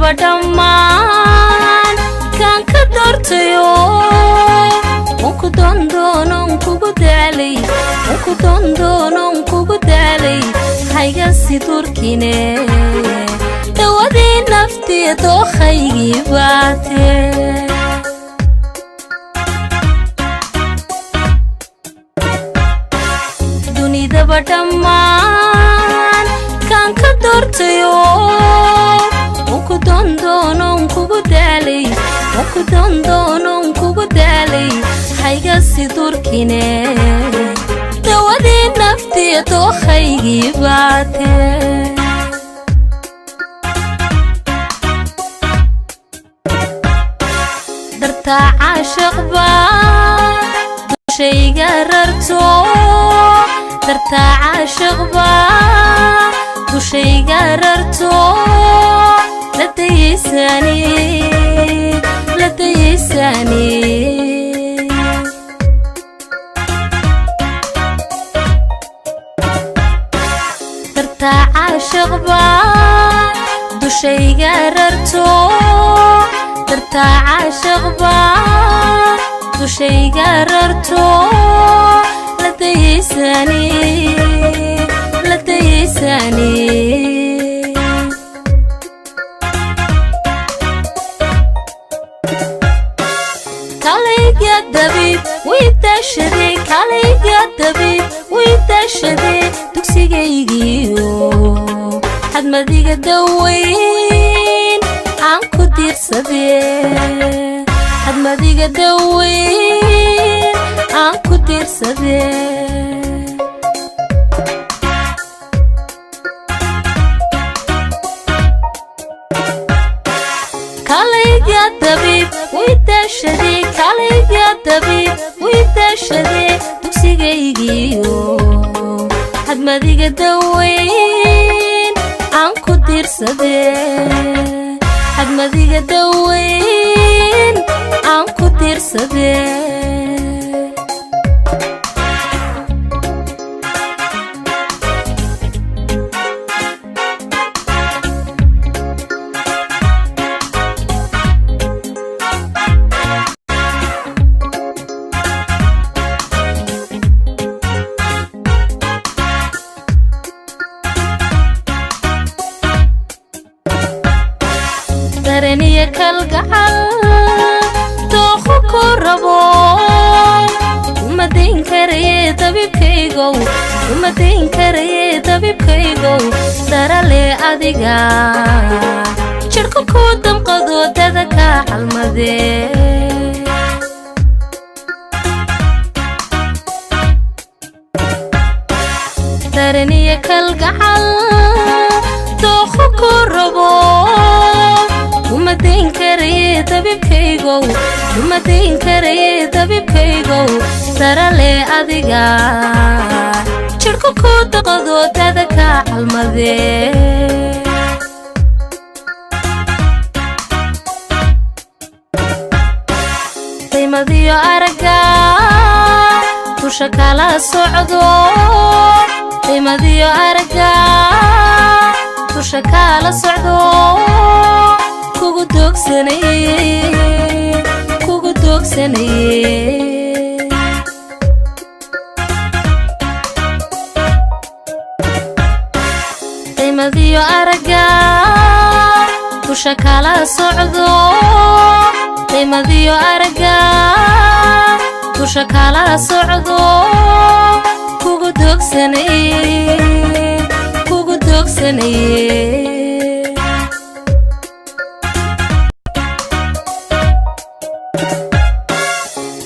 Dunidaba dhammaan kaan ka doortayo, unku dondoonon kugu daalay, unku dondoonon kugu daalay, hayga si durkine, dawadii naftiya dookhaygii baate. Dunidaba dhammaan kaan ka doortayo, unku dondoonon kugu daalay, unku dondoonon kugu daalay, hayga si durkine, dawadii naftiya dookhaygii baate. Dartaa caashiq baa dushayga rarto, dartaa caashiq baa dushayga rarto, la dayaysani, la dayaysani. Dartaa caashiq baa dushayga rarto, dartaa caashiq baa dushayga rarto, la dayaysani, la dayaysani. Kalayga dabiib way daashaday, kalayga dabiib way daashaday, dugsigaygiyo xadmadiga daweyn aan ku diirsadee, xadmadiga daweyn aan ku diirsadee. Kalayga dabiib way daashaday, kalayga dabiib way daashaday, dugsigaygiyo xadmadiga daweyn aan ku diirsadee, xadmadiga daweyn aan ku diirsadee. Dareniya kalgacal dooqo ku rabo, uma dayn karaye dabiibkaygow, uma dayn karaye dabiibkaygow, darale adiga jidhku ku damqado, dada ka calmadee. Dareniya kalgacal dooqo ku rabo, uma dayn karaye dabiibkaygow, uma dayn karaye dabiibkaygow, darale adiga jidhku ku daqado, dada ka calmadee. Daymadiyo aragga dusha kala socdo, daymadiyo aragga dusha kala socdo, kugu doogsanaye, kugu doogsanaye. Daymadiyo aragga dusha kala socdo, daymadiyo aragga dusha kala socdo, kugu doogsanaye, kugu doogsanaye.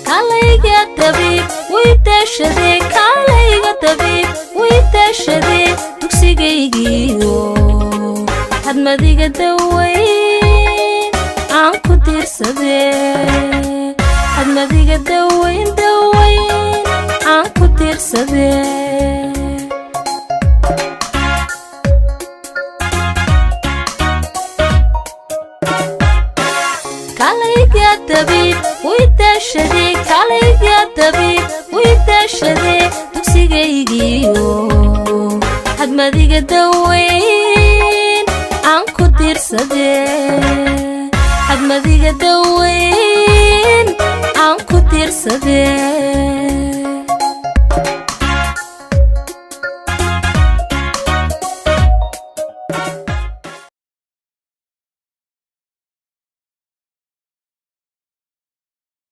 Kalayga dabiib way daashaday, kalayga dabiib way daashaday, dugsigaygiyo xadmadiga daweyn aan ku diirsadee, xadmadiga daweyn, daweyn aan ku diirsadee. Kalayga dabiib way daashaday, kalayga dabiib way daashaday, dugsigaygiyo xadmadiga daweyn aan ku diirsadee. tiirsadee, hadmadiga daweyn aan ku tiirsadee.